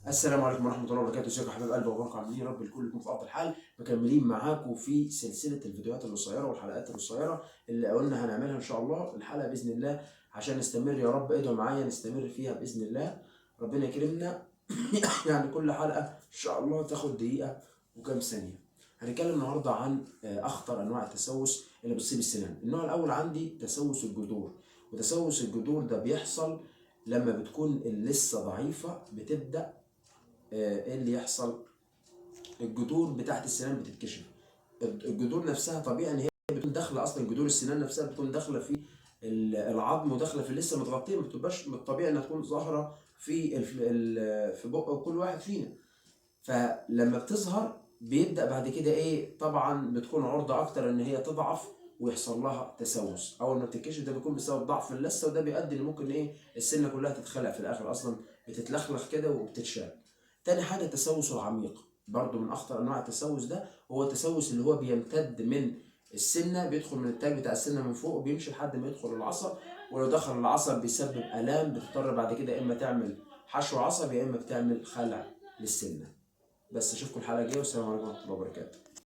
السلام عليكم ورحمة الله وبركاته. ازيكم يا حبايب قلبي، اخباركم عاملين ايه؟ رب الكل يكون في افضل حال. مكملين معاكم في سلسلة الفيديوهات القصيرة والحلقات القصيرة اللي قلنا هنعملها ان شاء الله. الحلقة باذن الله عشان نستمر، يا رب ادعوا معايا نستمر فيها باذن الله، ربنا يكرمنا. يعني كل حلقة ان شاء الله تاخد دقيقة وكام ثانية. هنتكلم النهارده عن اخطر انواع التسوس اللي بتصيب السنان. النوع الاول عندي تسوس الجذور، وتسوس الجذور ده بيحصل لما بتكون اللثة ضعيفة، بتبدا ايه اللي يحصل؟ الجذور بتاعت السنان بتتكشف. الجذور نفسها طبيعي ان هي بتكون داخله، اصلا جذور السنان نفسها بتكون داخله في العظم وداخله في اللثة متغطيه، ما بتبقاش من الطبيعي انها تكون ظاهره في في بق كل واحد فينا. فلما بتظهر بيبدا بعد كده ايه؟ طبعا بتكون عرضه اكتر ان هي تضعف ويحصل لها تسوس. اول ما بتتكشف ده بيكون بسبب ضعف اللثة، وده بيؤدي ان ممكن ايه السنة كلها تتخلع في الاخر، اصلا بتتلخلخ كده وبتتشال. تاني حاجة التسوس العميق، برضو من اخطر انواع التسوس ده هو التسوس اللي هو بيمتد من السنة، بيدخل من التاج بتاع السنة من فوق وبيمشي لحد ما يدخل العصب، ولو دخل العصب بيسبب الام، بتضطر بعد كده اما تعمل حشو عصب يا اما بتعمل خلع للسنة. بس اشوفكم الحلقة الجاية، والسلام عليكم ورحمة الله وبركاته.